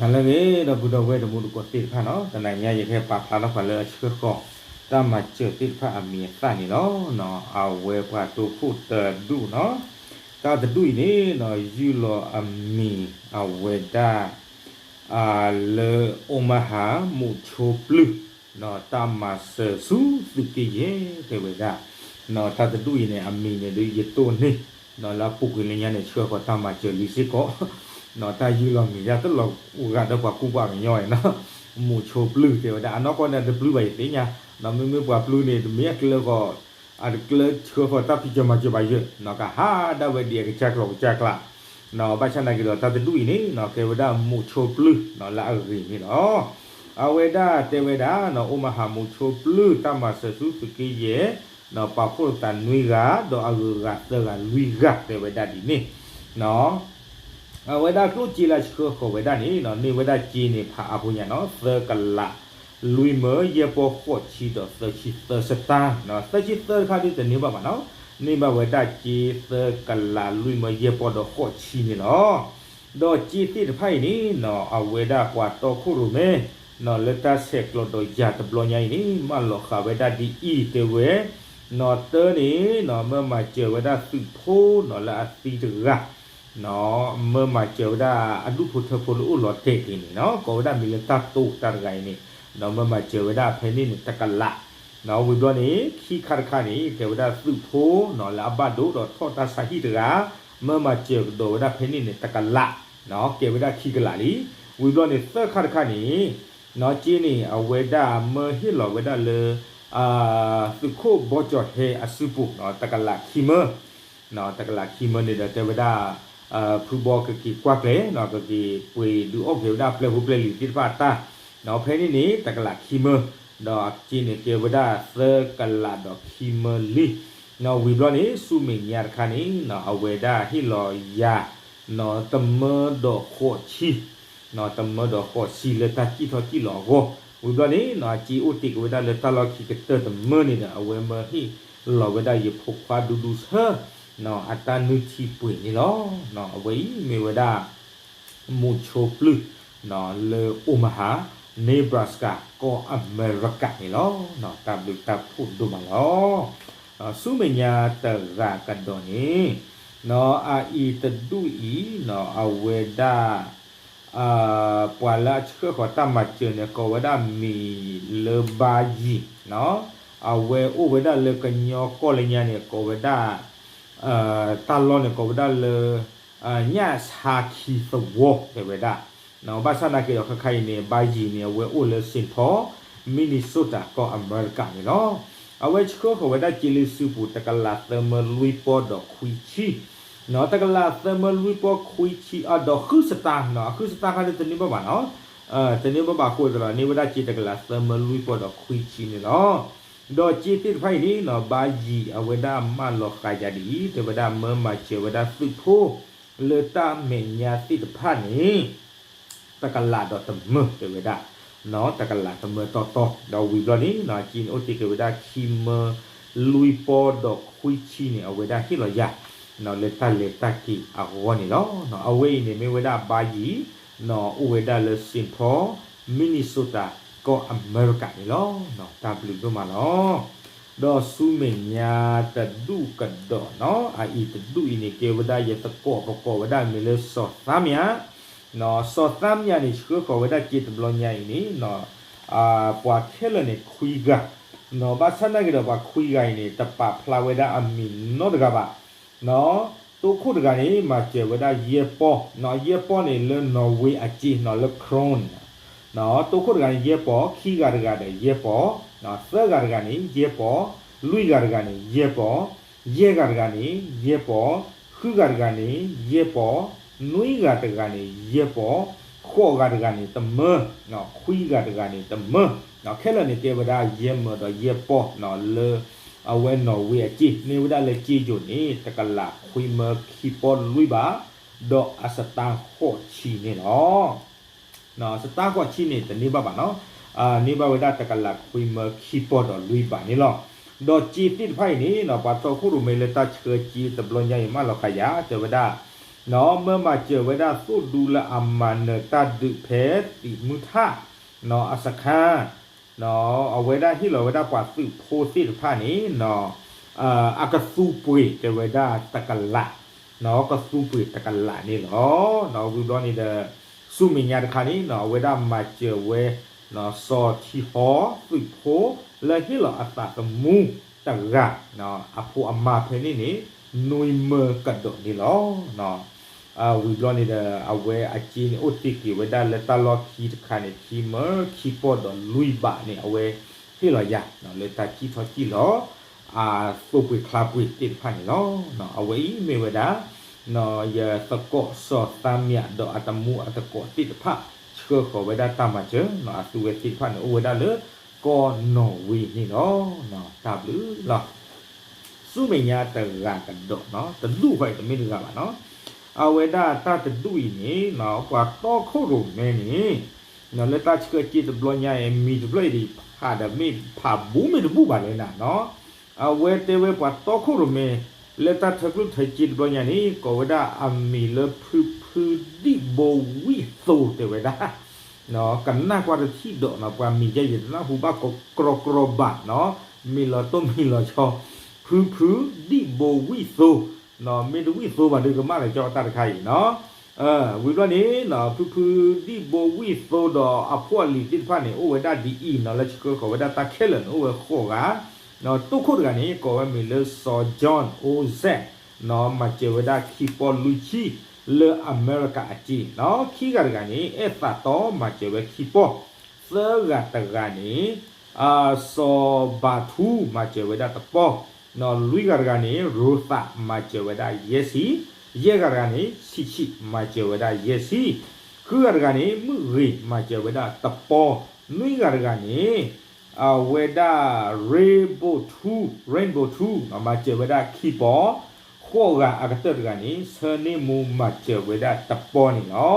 ဟါလၢအဂ့ၤ ဒီပုၢ်ဒီဝဲၢ်တံၤသကိးသ့ၣ်တဖၣ်နီၤ, တနံၤညါယကဟဲပာ်ဖျါထီၣ်ပှၤလၢအဆှၢဃီၤ တၢ်မၤစၢၤသ့ၣ်တဖၣ်အမံၤအသၣ်န့ၣ်လီၤ. အဝဲပှၤတိခိၣ်တဒူၣ်နီၤ, တၢ်တဒူၣ်အံၤန့ၣ် ယုၢ်လီၤအမံၤအဝဲဒၣ် လၢ Omaha မူးဆိပျုၢ် တၢ်မၤစၢၤဆူသုးက့ယဲၢ် တဲဝဲဒၣ်, တၢ်တဒူၣ်အံၤန့ၣ် အမံၤန့ၣ်ဒုးယတိၢ်န့ၢ် လၢအပူၤကွံာ်လၢညါန့ၣ် ဆှၢဃီၤတၢ်မၤစၢၤလံစ့ၢ်ကီး, တၢ်ယုၢ်လီၤမံၤဒၣ်တလီၤဂာ်ဒီးပှၤကူပှၤကညီအံၤနီၤ, မူးဆိပျုၢ်တဲဝဲဒၣ် အနီၢ်ကီၢ်န့ၣ်တပျုၢ်ဘၣ်ယသ့ၣ်ညါ, မ့မ့ၢ်ပှၤပျုၢ်န့ၣ် တမ့ၢ်အကျၢဃီၤ အတကျၢဆှၢဃီၤတၢ်ဖံးစၢၤမၤစၢၤဘၣ်ယဲၢ်, ကဟးဒၣ်ဝဲဒံးအကစၢ်ကျိၤကစၢ်ကျး ဘၣ်ဆၣ်နာ်က့ဒီးတၢ်တဒူၣ်အံၤန့ၣ် ကဲဝဲဒၣ်မူးဆိပျုၢ်လၢအဂ့ၤန့ၣ်လီၤ. အဝဲဒၣ်တဲဝဲဒၣ် Omaha မူးဆိပျုၢ် တၢ်မၤစၢၤဆူသုးက့ယဲၢ် ပာ်ဖှိၣ်သးနွံဂၤ ဒီးအဂုၤအဂၤသၢဂၤလွံၢ်ဂၤတဲဝဲဒၣ်ဒ်န့ၣ် အဝဲဒၣ်ကျိၣ်စ့လၢဆှၢဃီၤဝဲဒၣ်န့ၣ် န့ၢ်ဝဲဒၣ်စ့န့ၣ်ဖးအါဖိညါနီၤ သၢကလး လွံၢ်မၢယဲၢ်ပီၢ်ဃိးဆံဒီးသၢဆံသၢစတၢၢ်, သၢဆံသၢတခါဒုးတန့ၢ်ဘၣ်ဘၣ်နီၤ, န့ၢ်ဘၣ်ဝဲဒၣ်စ့သၢကလးလွံၢ်မၢယဲၢ်ပီၢ်ဒီးဃိးဆံန့ၣ်လီၤ. ဒီးစ့သ့ၣ်တဖၣ်အံၤန့ၣ် အဝဲဒၣ်ပှၤတီခိၣ်ရိၣ်မဲ လၢတၢ်ဆဲးကျိးဒီးယၤတဘျီညါအံၤန့ၣ် မၢလီၤဃာ်ဝဲဒၣ်ဒ်အံၤတဲဝဲ, နီၢ်တၢန့ၣ် မၢမၤစၢၤဝဲဒၣ်သုးဖိနီၢ်လၢအသံတဂၤ မၢမၤစၢၤဝဲဒၣ်အဒူၣ်ဖိထၢဖိလၢအိၣ်လီၤတဲာ်က့ၤန့ၣ်နီၤ ကိးဝဲဒၣ်မံၤလၢတၢ်တိၤတၢ်တဂၤအံၤန့ၣ် ဒီးမၢမၤစၢၤဝဲဒၣ်ဖဲန့ၣ်န့ၣ် တကလး, ဝံၤဘျီန့ၣ် ခံခါတခါန့ၣ် ကဲဝဲဒၣ်သုးဖိနီၢ်လၢအဘၣ်ဒိဒီးထီၣ်တၢ်ဆါဟံၣ်တဂၤ မၢမၤစၢၤကဒီးဝဲဒၣ်ဖဲန့ၣ်န့ၣ် တကလး, ကဲဝဲဒၣ်ခံကလးလံ. ဝံၤဘျီန့ၣ် သၢခါတခါန့ၣ် နီၢ်စ့န့ၣ် အဝဲဒၣ်မၢဟ့ၣ်လီၤဝဲဒၣ်လၢ သုးခိၣ်ဘီကၠီၤဟဲအစုပူၤ တကလးခံမၢ တကလးခံမၢန့ၣ်ဒီးတဲဝဲဒၣ် ဖုဘီကက့ၤကွၢ်ကျဲၤ ကက့ၤပှ့ၤဒုးအီၣ်က့ၤဝဲဒၣ်ပျဲၢ်ဖိပျဲၢ်လံၤသ့ၣ်တဖၣ်အတၢ်, ဖဲန့ၣ်န့ၣ် တကလးခံမၢ, ဒီးစ့န့ၣ်ကဲဝဲဒၣ်သၢကလးဒီးခံမၢလံ. ဝံၤဘျီန့ၣ် ဆူမဲာ်ညါတခါန့ၣ် အဝဲဒၣ်ဟ့ၣ်လီၤယၤ တမၢဒီးဃိးဆံ တမၢဒီးဃိးဆံလၢတၢ်စံၣ်ထီၣ်စံၣ်လီၤအဂီၢ်, ဝံၤဘျီန့ၣ် အစ့အိၣ်တ့ၢ်က့ၤဝဲဒၣ်လၢတၢ်လီၢ်ခံကတၢၢ်တမၢန့ၣ်ဒီး အဝဲမၢဟ့ၣ်လီၤဝဲဒၣ်ယဖိခွါဒူဒူဆၢ အတၢ်နုၢ်ထံပှ့ၤန့ၣ်လီၤ. အဝဲအံၤမ့ၢ်ဝဲဒၣ် မူးဆိပျုၢ် လၢ Omaha Nebraska ကီၢ်အမဲရကၤန့ၣ်လီၤ. တၢ်ဘျုးတၢ်ဖှိၣ်ဒိၣ်မးလီၤ. ဆူမဲာ်ညါတဂၤကဒီးန့ၣ် အအံၤတဒူၣ်အံၤ အဝဲဒၣ် ပှၤလၢအဆှၢဃီၤတၢ်မၤစၢၤန့ၣ် ကိးဝဲဒၣ်မံၤလၢဘါယံၤ, အဝဲအိၣ်ဝဲဒၣ်လၢကညီကီၢ်လၢညါန့ၣ် ကိးဝဲဒၣ် တၢ်လီၢ်န့ၣ်ကိးဝဲဒၣ်လၢ ညၣ်ဆါခံသဝီတဲဝဲဒၣ်, ဘၣ်ဆၣ်နာ်က့ဒီးခါခါအံၤန့ၣ် ဘါယံၤန့ၣ် အဝဲအိၣ်လၢ Saint Paul Minnesota ကီၢ်အမဲရကၤန့ၣ်လီၤ. အဝဲဆှၢဃီၤဝဲဒၣ်စ့လၢစုပူၤ တကလးသၢမၢလွံၢ်ပီၢ်ဒီးခွံဆံ တကလးသၢမၢလွံၢ်ပီၢ်ခွံဆံအဒီးဃုစတၢၢ်, အဃုစတၢၢ်ခါန့ၣ်တန့ၢ်ဘၣ်ဘၣ်နီၤ, တန့ၢ်ဘၣ်ဘၣ်အဃိသတးဒီး န့ၢ်ဝဲဒၣ်စ့တကလးသၢမၢလွံၢ်ပီၢ်ဒီးခွံဆံန့ၣ်လီၤ. ဒီးစ့သ့ၣ်တဖၣ်အံၤန့ၣ်နီၤ ဘါယံၤအဝဲဒၣ်မၢလီၤဃာ်ယၤဒ်အံၤ တဲဝဲဒၣ်မၢမၤစၢၤဝဲဒၣ်သုးဖိ လၢတၢ်မဲာ်ညါသ့ၣ်တဖၣ်န့ၣ် တကလးဒီးတမၢတဲဝဲဒၣ်, တကလးတမၢတီတီ ဒီးဝံၤဘျီန့ၣ် စ့န့ၣ်အိၣ်တ့ၢ်က့ၤဝဲဒၣ်ခံမၢလွံၢ်ပီၢ်ဒီးခွံဆံန့ၣ် အဝဲဒၣ်ဟ့ၣ်လီၤယၤ လၢတၢ်လဲၤတၢ်က့ၤအဂီၢ်န့ၣ်လီၤ. အဝဲအံၤန့ၣ်မ့ၢ်ဝဲဒၣ်ဘါယံၤ အိၣ်ဝဲဒၣ်လၢ Saint Paul Minnesota ကီၢ်အမဲရကၤန့ၣ်လီၤ. တၢ်ဘျုးဒိၣ်မးလီၤ. ဒီးဆူမဲာ်ညါတဒူၣ်ကဒီးနီၤ အအံၤတဒူၣ်အံၤန့ၣ် ကဲဝဲဒၣ်ယသကိးပကိးဝဲဒၣ်မ့ၢ်လၢစီၤသါမၠး, စီၤသါမၠးန့ၣ် ဆှၢဃီၤဝဲဒၣ်စ့တဘျီညါအံၤန့ၣ် ပှၤခဲလၢာ်န့ၣ်ခွံဂၤ, ဘၣ်ဆၣ်နာ်က့ဒီးပှၤခွံဂၤအံၤန့ၣ် တပာ်ဖျါဝဲဒၣ်အမံၤနီတဂၤဘၣ်. တိခိၣ်တဂၤန့ၣ် မၤစၢၤဝဲဒၣ်ယဲၢ်ပီၢ်, ယဲၢ်ပီၢ်န့ၣ်လၢ Norway အစ့နီၤ လၢ Kroner တိခိၣ်တဂၤန့ၣ် ယဲၢ်ပီၢ်, ခံဂၤတဂၤဒီးယဲၢ်ပီၢ်, သၢဂၤတဂၤန့ၣ် ယဲၢ်ပီၢ်, လွံၢ်ဂၤတဂၤန့ၣ် ယဲၢ်ပီၢ်, ယဲၢ်ဂၤတဂၤန့ၣ် ယဲၢ်ပီၢ်, ဃုဂၤတဂၤန့ၣ် ယဲၢ်ပီၢ်, နွံဂၤတဂၤန့ၣ် ယဲၢ်ပီၢ်, ဃိးဂၤတဂၤန့ၣ် တမၢ, ခွံဂၤတဂၤန့ၣ် တမၢ, ခဲလၢာ်န့ၣ် ကဲဝဲဒၣ်ယဲၢ်မၢဒီးယဲၢ်ပီၢ် လၢ အဝဲ Norway အစ့ န့ၢ်ဝဲဒၣ်လၢစ့ယိၤန့ၣ် တကလးခွံမၢခံပီၢ်လွံၢ်ဘး, ဒီးအစတါဃိးဆံန့ၣ်လီၤ. စတါဃိးဆံန့ၣ် တန့ၢ်ဘၣ်ဘၣ်နီၤ, န့ၢ်ဘၣ်ဝဲဒၣ်တကလးခွံမၢခံပီၢ်ဒီးလွံၢ်ဘးန့ၣ်လီၤ. ဒီးစ့သ့ၣ်တဖၣ်အံၤန့ၣ် ပှၤတီခိၣ်ရိၣ်မဲလၢတၢ်ဆှၢစ့တဘျီညါအံၤ မၢလီၤဃာ်ယၤ တဲဝဲဒၣ် မၢမၤစၢၤဝဲဒၣ်သိၣ်ဒူလၢအမၤနၢၤတၢ်ဒုးဖဲသံးမုၢ်ထၣ် အစခါ အဝဲဒၣ်ဟ့ၣ်လီၤဝဲဒၣ်ပှၤသုးဖိသ့ၣ်တဖၣ်န့ၣ် အကသူပှ့ၤတဲဝဲဒၣ်တကလး, ကသူပှ့ၤတကလးန့ၣ်လီၤ. ဝံၤဘျီန့ၣ်ဒီး ဆူမဲာ်ညါတခါန့ၣ် အဝဲဒၣ်မၤစၢၤဝဲ စီၤထံဟီသုးဖိ လၢဟ့ၣ်လီၤအသးသမူတဂၤ အဖိအမါဖဲန့ၣ်န့ၣ် နွံမၢကဒီးန့ၣ်လီၤ. ဝံၤဘျီန့ၣ်ဒီး အဝဲအစ့န့ၣ်အိၣ်တ့ၢ်က့ၤဝဲဒၣ်လၢတၢ်လီၢ်ခံတခါန့ၣ် ခံမၢခံပီၢ်ဒီးလွံၢ်ဘးန့ၣ် အဝဲဟ့ၣ်လီၤယၤ လၢတၢ်စံၣ်ထီၣ်စံၣ်လီၤ အသိပှ့ၤချါပှ့ၤသ့ၣ်တဖၣ်န့ၣ်လီၤ. အဝဲအံၤမ့ၢ်ဝဲဒၣ် ယသကိးစီၤသးမံၤဒီးအတမူအသကိးသ့ၣ်တဖၣ် ဆှၢဃီၤဝဲဒၣ်တၢ်မၤစၢၤ အသုဝဲသ့ၣ်တဖၣ်န့ၣ် အိၣ်ဝဲဒၣ်လၢကီၢ်နီၣ်ဝ့န့ၣ်လီၤ. တၢ်ဘျုးလီၤ. ဆူမဲာ်ညါတဂၤကဒီး တဒူၣ်ဃီအံၤတမ့ၢ်တဂၤဘၣ်နီၤ အဝဲဒၣ်တၢ်တဒူၣ်အံၤန့ၣ် ပှၤတီခိၣ်ရိၣ်မဲန့ၣ် လၢတၢ်ဆှၢစ့တဘျီညါအံၤ မံၤတဖျၢၣ်အံၤဒ်ဖးဒီးမ့ၢ်ဖးဘူးမ့ၢ်တဘူးဘၣ်လဲၣ်နၤနီၤ အဝဲတဲဝဲပှၤတီခိၣ်ရိၣ်မဲ လၢတၢ်ထၢကျိၣ်ထၢစ့တဘျီညါန့ၣ် ကိးဝဲဒၣ်အမံၤလၢဖုဖုဒံၣ်ဘိဝံၣ်သိတဲဝဲဒၣ် ကနၣ်ကွၢ်တထံၣ်ဒီးနီၤ ပှၤမံၤယဲယတနၢ်ဟူဘၣ်ကီးကြီဘၣ်နီၤ မ့ၢ်လီၤတိၢ်မ့ၢ်လီၤဆီ ဖုဖုဒံၣ်ဘိဝံၣ်သိ မ့ၢ်တဝံၣ်သိဘၣ်ဒီးကမၣ်လၢကၠီတၢ်တခါအံၤနီၤ ဝံၤဘျီန့ၣ် ဖုဖုဒံၣ်ဘိဝံၣ်သိဒီးအဖိအလံၤသ့ၣ်တဖၣ်န့ၣ် အိၣ်ဝဲဒၣ်ဒ်အံၤနီၤ လၢဆှၢဃီၤဝဲဒၣ်တၢ်ခဲလၢာ်န့ၣ် အိၣ်ဝဲဃိးဂၤ တိခိၣ်တဂၤန့ၣ် ကိးဝဲမံၤလၢစီၤ John Ozak မၤစၢၤဝဲဒၣ်ခံပီၢ်လွံၢ်ဆံ လၢအမဲရကၤအစ့နီၤ ခံဂၤတဂၤန့ၣ် အဲၣ်သးတီ မၤစၢၤဝဲခံပီၢ် သၢဂၤတဂၤန့ၣ် စီၤဘၤထူ မၤစၢၤဝဲဒၣ်တပီၢ် လွံၢ်ဂၤတဂၤန့ၣ် ရိသး မၤစၢၤဝဲဒၣ်ယဲၢ်ဆံ, ယဲၢ်ဂၤတဂၤန့ၣ် ဆံးဆံး မၤစၢၤဝဲဒၣ်ယဲၢ်ဆံ, ဃုဂၤတဂၤန့ၣ် မုၢ်ဂ့ၤ မၤစၢၤဝဲဒၣ်တပီၢ်, နွံဂၤတဂၤန့ၣ် အဝဲဒၣ် rainbow two, rainbow two မၤစၢၤဝဲဒၣ်ခံပီၢ်, ဃိးဂၤအကတၢၢ်တဂၤန့ၣ် ဆၢန့ၢ်မူ မၤစၢၤဝဲဒၣ်တပီၢ်န့ၣ်လီ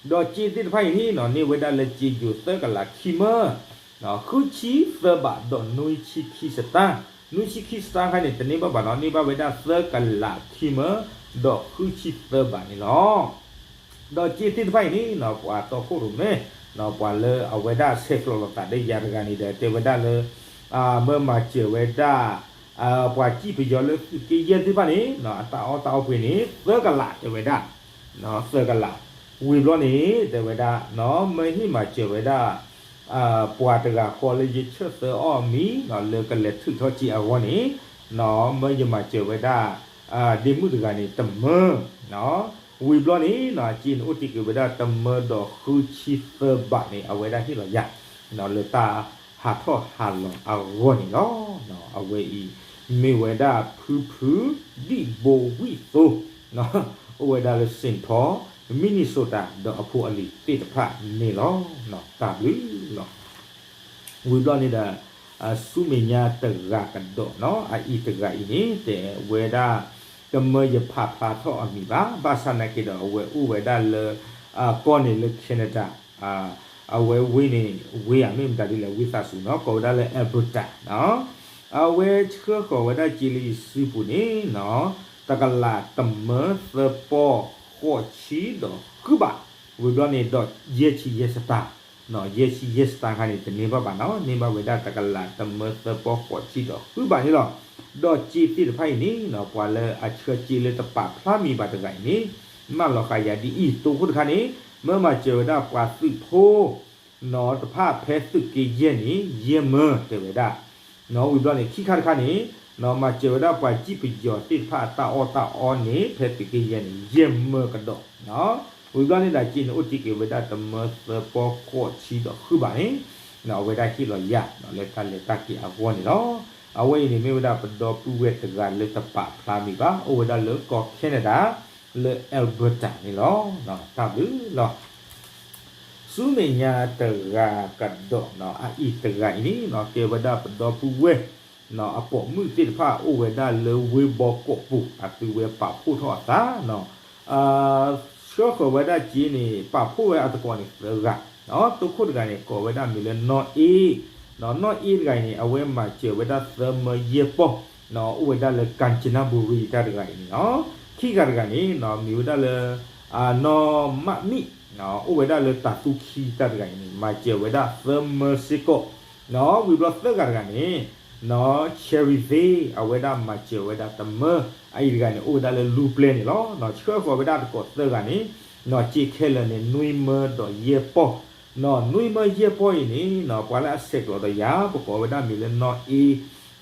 ၤ. ဒီးစ့သ့ၣ်တဖၣ်အံၤန့ၣ် န့ၢ်ဝဲဒၣ်လၢစ့ယိၤသၢကလးခံမၢ ဃုဆံသၢဘး ဒီးနွံဆံခံစတၢ်, နွံဆံခံစတၢ်ခါန့ၣ် တန့ၢ်ဘၣ်ဘၣ်နီၤ, န့ၢ်ဘၣ်ဝဲဒၣ်သၢကလးခံမၢ ဒီးဃုဆံသၢဘးန့ၣ်လီၤ. ဒီးစ့သ့ၣ်တဖၣ်အံၤန့ၣ် ပှၤတီခိၣ်ရိၣ်မဲ ပှၤလၢအဝဲဒၣ်ဆဲးကျိးလိာ်သးဒီးယၤတဂၤန့ၣ်ဒီး တဲဝဲဒၣ်လၢ မၢမၤစၢၤဝဲဒၣ် ပှၤစံၣ်ပယီၤလၢသုးက့ယဲၢ်သ့ၣ်တဖၣ်န့ၣ် အတၢ်အီၣ်တၢ်အီပှ့ၤန့ၣ် သၢကလးတဲဝဲဒၣ် သၢကလး, ဝံၤဘျီန့ၣ် တဲဝဲဒၣ် မၢဟ့ၣ်မၤစၢၤဝဲဒၣ် ပှၤတဂၤဃီလၢယဆၢၣ်သၢအီၣ်မံၤ လၢကလဲၤထုးထီၣ်စ့အဂီၢ်န့ၣ် မၢယမၤစၢၤဝဲဒၣ် ဒ့မုၣ်တဂၤန့ၣ် တမၢ, ဝံၤဘျီန့ၣ် စ့န့ၣ်အိၣ်တ့ၢ်က့ၤဝဲဒၣ်တမၢဒီးဃုဆံသၢဘးန့ၣ် အဝဲဒၣ်ဟ့ၣ်လီၤယၤ လၢတၢ်ဟးထီၣ်ဟးလီၤအဂီၢ်န့ၣ်လီၤ. အဝဲအံၤ မ့ၢ်ဝဲဒၣ်ဖုဖုဒံၣ်ဘိဝံၣ်သိ အိၣ်ဝဲဒၣ်လၢ Saint Paul, Minnesota ဒီးအဖိအလံၤသ့ၣ်တဖၣ်န့ၣ်လီၤ. တၢ်ဘျုးလီၤ. ဝံၤဘျီန့ၣ်ဒီး ဆူမဲာ်ညါတဂၤကဒီးနီၤ, အအံၤတဂၤအံၤန့ၣ် တဲဝဲဒၣ် တမၢယဖးဖျါထီၣ်အမံၤဘၣ်, ဘၣ်ဆၣ်နာ်က့ဒီး အဝဲအိၣ်ဝဲဒၣ်လၢ ကီၢ်န့ၣ်လၢ Canada, အဝဲဝ့ၢ်န့ၣ် ဝ့ၢ်ဧါ မ့ၢ်မတၤဒ်လဲၣ် ဝ့ၢ်သးစူၤနီၤ, ကိးဝဲဒၣ်လၢ Alberta နီၤ, အဝဲဆှၢဃီၤဝဲဒၣ်စ့လၢယစုပူၤန့ၣ်နီၤ, တကလးတမၢသၢပီၢ်ဃိးဆံဒီးဃုဘး, ဝံၤဘျီန့ၣ်ဒီးယဲၢ်ဆံယဲၢ်စတၢ် ယဲၢ်ဆံယဲၢ်စတၢ်ခါန့ၣ် တန့ၢ်ဘၣ်ဘၣ်နီၤ, န့ၢ်ဘၣ်ဝဲဒၣ်တကလးတမၢသၢပီၢ်ဃိးဆံဒီးဃုဘးန့ၣ်လီၤ. ဒီးစ့သ့ၣ်တဖၣ်အံၤန့ၣ် ပှၤလၢအဆှၢစ့လၢတပာ်ဖျါမံၤဘၣ်တဂၤအံၤန့ၣ် မၢလီၤဃာ်ယၤဒ်အံၤ, တိခိၣ်တခါန့ၣ် မၢမၤစၢၤဝဲဒၣ်ပှၤသုးဖိ နီၤတဖၣ်ဖဲသုးက့ယဲၢ်န့ၣ် ယဲၢ်မၢတဲဝဲဒၣ်, နီၤဝံၤဘျီန့ၣ် ခံခါတခါန့ၣ် နီၤမၤစၢၤဝဲဒၣ်ပှၤစံၣ်ပယီၤသ့ၣ်တဖၣ်အတၢ်အီၣ်တၢ်အီန့ၣ် ဖဲသုးက့ယဲၢ်န့ၣ် ယဲၢ်မၢကဒီး, ဝံၤဘျီန့ၣ်ဒီးစ့န့ၣ် အိၣ်တ့ၢ်က့ၤဝဲဒၣ်တမၢသၢပီၢ်ဃိးဆံဒီးဃုဘးန့ၣ် အဝဲဒၣ်ဟ့ၣ်လီၤယၤ လၢတၢ်လဲၤတၢ်က့ၤအဂီၢ်န့ၣ်လီၤ. အဝဲအံၤန့ၣ်မ့ၢ်ဝဲဒၣ်ပဒီပုၢ်ဝဲၢ်တဂၤလၢတပာ်ဖျါမံၤဘၣ်, အိၣ်ဝဲဒၣ်လၢကီၢ် Canada လၢ Alberta န့ၣ်လီၤ. တၢ်ဘျုးလီၤ. ဆူမဲာ်ညါတဂၤကဒီးနီၤ, အအံၤတဂၤအံၤန့ၣ်နီၤ ကဲဝဲဒၣ်ပဒီပုၢ်ဝဲၢ် အပိာ်မုၣ်သ့ၣ်တဖၣ်အိၣ်ဝဲဒၣ်လၢဝ့ၢ်ဘီကီးပူၤ အသုဝဲပာ်ဖှိၣ်ထီၣ်အသးနီၤ, ဆှၢဃီၤဝဲဒၣ်စ့န့ၣ် ပာ်ဖှိၣ်ဝဲအသကိးန့ၣ်သၢဂၤ, တိခိၣ်တဂၤန့ၣ် ကိးဝဲဒၣ်မံၤလၢနီၢ်အ့, နီၢ်အ့တဂၤအံၤန့ၣ် အဝဲမၤစၢၤဝဲဒၣ်သၢမၢယဲၢ်ပီၢ် အိၣ်ဝဲဒၣ်လၢ ကၣ်စနၣ်ဘူရံၤ တၢ်တဂၤအံၤန့ၣ်လီၤ. ခံဂၤတဂၤန့ၣ် မ့ၢ်ဝဲဒၣ်လၢ နီၢ်မးမံၣ် အိၣ်ဝဲဒၣ်လၢတၤသူခံတၢ်တဂၤအံၤန့ၣ် မၤစၢၤဝဲဒၣ်သၢမၢစ့ၢ်ကီး, ဝံၤဘျီသၢဂၤတဂၤန့ၣ် နီၢ် Cherry သ့ အဝဲဒၣ်မၤစၢၤဝဲဒၣ်တမၢ, အအံၤတဂၤန့ၣ် အိၣ်ဝဲဒၣ်လၢလူပျဲၢ်န့ၣ်လီၤ. ဆှၢဃီၤဝဲဒၣ်သကိးသၢဂၤန့ၣ် နီၢ် စ့ခဲလၢာ်န့ၣ် နွံမၢဒီးယဲၢ်ပီၢ်, နီၢ် နွံမၢယဲၢ်ပီၢ်အံၤန့ၣ် နီၢ် ပှၤလၢအဆဲးကျိးဒီးယၤ ပကိးဝဲဒၣ်မ့ၢ်လၢနီၢ်အ့,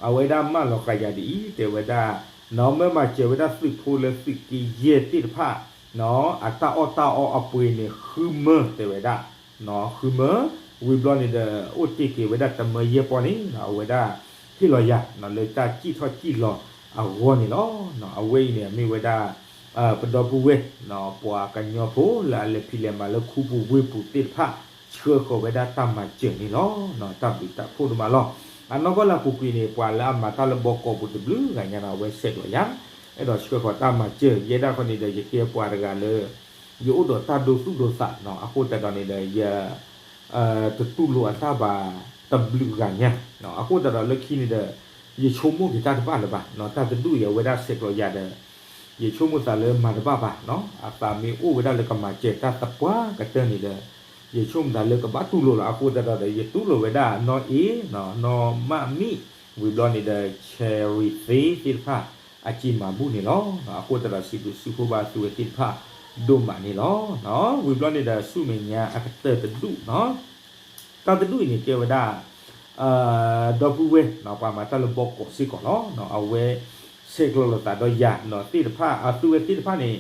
အဝဲဒၣ်မၢလီၤဃာ်ယၤဒ်အံၤ တဲဝဲဒၣ် နီၢ် မၢမၤစၢၤဝဲဒၣ်သုးဖိလၢသုးက့ယဲၢ်သ့ၣ်တဖၣ် နီၢ် အတၢ်အီၣ်တၢ်အီအပှ့ၤန့ၣ် ဃုမၢ တဲဝဲဒၣ်, နီၢ် ဃုမၢ, ဝံၤဘျီန့ၣ်ဒီး အိၣ်တ့ၢ်က့ၤဝဲဒၣ်တမၢယဲၢ်ပီၢ်န့ၣ် နီၢ် အဝဲဒၣ် ဟ့ၣ်လီၤယၤ နီၢ် လၢတၢ်စံၣ်ထီၣ်စံၣ်လီၤအဂီၢ်န့ၣ်လီၤ. နီၢ် အဝဲအံၤန့ၣ် မ့ၢ်ဝဲဒၣ် ပဒီပုၢ်ဝဲၢ် နီၢ် ပှၤကညီဖိလၢအလဲၤဖံးလဲၤမၤလၢခူပူၤဝ့ၢ်ပူၤသ့ၣ်တဖၣ် ဆှၢဃီၤဝဲဒၣ်တၢ်မၤစၢၤန့ၣ်လီၤ. နီၢ် တၢ်ဘျုးတၢ်ဖှိၣ်ဒိၣ်မးလီၤ. အနီၢ်ကီၢ်လၢအပူၤကွံာ်န့ၣ် ပှၤလၢအမၤတၢ်လၢဘီကီးပူၤတဘျုးဂၤညါနီၢ် အဝဲဆဲးကျိးယၤ အဲၣ်ဒိးဆှၢဃီၤတၢ်မၤစၢၤ ယဲဒၣ်ဃီန့ၣ်ဒီး ယကဲပှၤတဂၤလၢ ယအိၣ်ဒီးတၢ်ဒိသူၣ်ဒိသးနီၢ် အဃိသတးဒီးန့ၣ်ဒီး ယ တတူၢ်လိာ်အတၢ်ဘၣ်တဘျုးဂၤညါ အဃိသတးဒီးလၢခံန့ၣ်ဒီး ယဆိကမိၣ်က့ၤတၢ်တဘၣ်လၢၤဘၣ်နီၢ် တၢ်တဒူၣ်အံၤ အဝဲဒၣ်ဆဲးကျိးယၤဒီး ယဆိကမိၣ်သးလၢမၤတဘၣ်ဘၣ်နီၢ် အသးမ့ၢ်အိၣ်ဝဲဒၣ်လၢကမၤစၢၤတၢ်သပှၢ်ကတၢၢ်န့ၣ်ဒီး ယဆိကမိၣ်သးလၢကဘၣ်တူၢ်လိာ်လီၤ အဃိသတးဒီး ယတူၢ်လိာ်ဝဲဒၣ်နီၢ်အ့ နီၢ်မးမံၣ် ဝံၤဘျီန့ၣ်ဒီး Cherry သ့သ့ၣ်တဖၣ် အစ့မၤဘူၣ်န့ၣ်လီၤ. အဃိသတးဒီးစံးဘျုးစံးဖှိၣ်ဘၣ်သုဝဲသ့ၣ်တဖၣ်ဒိၣ်မးန့ၣ်လီၤ. ဝံၤဘျီန့ၣ်ဒီးဆူမဲာ်ညါအကတၢၢ်တဒူၣ်နီၢ် တၢ်တဒူၣ်အံၤန့ၣ်ကဲဝဲဒၣ် ဒီပုၢ်ဝဲၢ်နီၢ် ပှၤမၤတၢ်လၢဘီကီးစ့ၢ်ကီးလီၤ. အဝဲဆဲးကျိးလိာ်သးဒီးယၤနီၢ်သ့ၣ်တဖၣ် အသုဝဲသ့ၣ်တဖၣ်န့ၣ်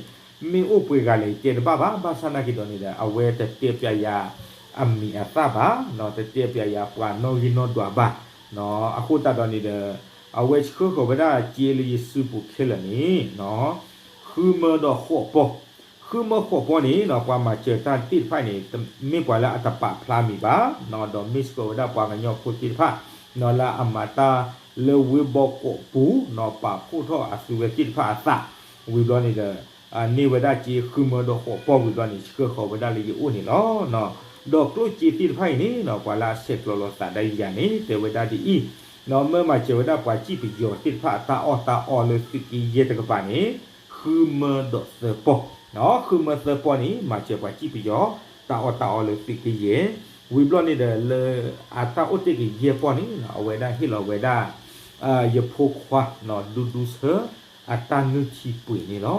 မ့ၢ်အိၣ်ပှဲၤဂၤလဲၣ် ယတဲတဘၣ်ဘၣ် ဘၣ်ဆၣ်နာ်က့ၤဒီးန့ၣ်ဒီး အဝဲတတဲပျးယၤ အမံၤအသၣ်ဘၣ်နီၢ် တတဲပျးယၤပှၤနီၣ်ဂံၢ်နီၣ်ဒွးဘၣ်နီၢ် အဃိသတးဒီးန့ၣ်ဒီး အဝဲဆှၢဃီၤဝဲဒၣ်စ့လၢယစုပူၤခဲလၢာ်န့ၣ်နီၢ် ဃုမၢဒီးဃိးပီၢ် ဃုမၢဃိးပီၢ်န့ၣ်နီၢ် ပှၤမၤစၢၤတၢ်သ့ၣ်တဖၣ်အံၤန့ၣ် မ့ၢ်ပှၤလၢအတပာ်ဖျါမံၤဘၣ်နီၢ် ဒီးမ့ၢ်စ့ၢ်ကီးဝဲဒၣ်ပှၤကညီဖိသ့ၣ်တဖၣ်နီၢ် လၢအမၤတၢ်လၢဝ့ၢ်ဘီကီးပူၤနီၢ် ပာ်ဖှိၣ်ထီၣ်အသုဝဲသ့ၣ်တဖၣ်အသး ဝံၤဘျီန့ၣ်ဒီး န့ၢ်ဝဲဒၣ်စ့ဃုမၢဒီးဃိးပီၢ်ဝံၤဘျီန့ၣ် ဆှၢဃီၤဝဲဒၣ်လၢယအိၣ်န့ၣ်လီၤ. ဒီးကျိၣ်စ့သ့ၣ်တဖၣ်အံၤန့ၣ်နီၢ် ပှၤလၢအဆဲးကျိးလိာ်သးဒီးယၤန့ၣ် တဲဝဲဒၣ်ဒ်အံၤနီၢ် မၢမၤစၢၤဝဲဒၣ်ပှၤစံၣ်ပယီၤသ့ၣ်တဖၣ်အတၢ်အီၣ်တၢ်အီလၢသုးက့ယဲၢ်တကပၤန့ၣ် ဃုမၢဒီးသၢပီၢ် ဃုမၢသၢပီၢ်န့ၣ် မၤစၢၤပှၤစံၣ်ပယီၤ တၢ်အီၣ်တၢ်အီလၢသုးက့ယဲၢ် ဝံၤဘျီန့ၣ်ဒီးလၢ အတၢ်အိၣ်တ့ၢ်က့ၤယဲၢ်ပီၢ်န့ၣ်နီၢ် အဝဲဒၣ်ဟ့ၣ်လီၤဝဲဒၣ် ယဖိခွါနီၢ် ဒူဒူဆၢ အတၢ်နုၢ်ထံပှ့ၤန့ၣ်လီၤ.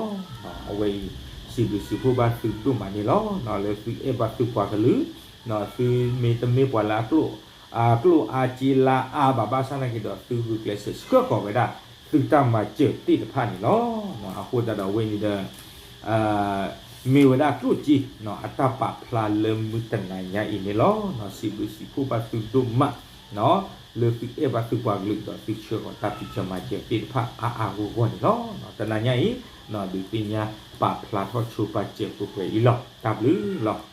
အဝဲအံၤ စံးဘျုးစံးဖှိၣ်ဘၣ်သုဒိၣ်မးန့ၣ်လီၤ. လၢသုအဲၣ်ဘၣ်သုပှၤကလုာ် သုမ့တမ့ၢ်ပှၤလၢအကျိၣ် အကျိၣ်အါစ့လါအါဘၣ် ဘၣ်ဆၣ်နာ်က့ၤဒီး သုဂုာ်ကျဲးစၢးဆှၢဃီၤဝဲဒၣ် သုတၢ်မၤစၢၤသ့ၣ်တဖၣ်န့ၣ်လီၤ. အဃိသတးဒီးအဝဲန့ၣ်ဒီး မ့ၢ်ဝဲဒၣ်ကျိၣ်စ့ အတၢ်ပာ်ဖျါလၢမုၢ်တနၤညါအံၤန့ၣ်လီၤ. စံးဘျုးစံးဖှိၣ်ဘၣ်သုဒိၣ်မး လၢသုအဲၣ်ဘၣ်သုပှၤကလုာ်ဒီးသုဆှၢဃီၤတၢ်ဖံးစၢၤမၤစၢၤသ့ၣ်တဖၣ်အါအါဂီၢ်ဂီၢ်န့ၣ်လီၤ. တနၤညါအံၤ ဒုးသ့ၣ်ညါပာ်ဖျါထီၣ်ဆိပာ်စၢၤပှဲၤပှဲၤအံၤလီၤ. တၢ်ဘျုးလီၤ.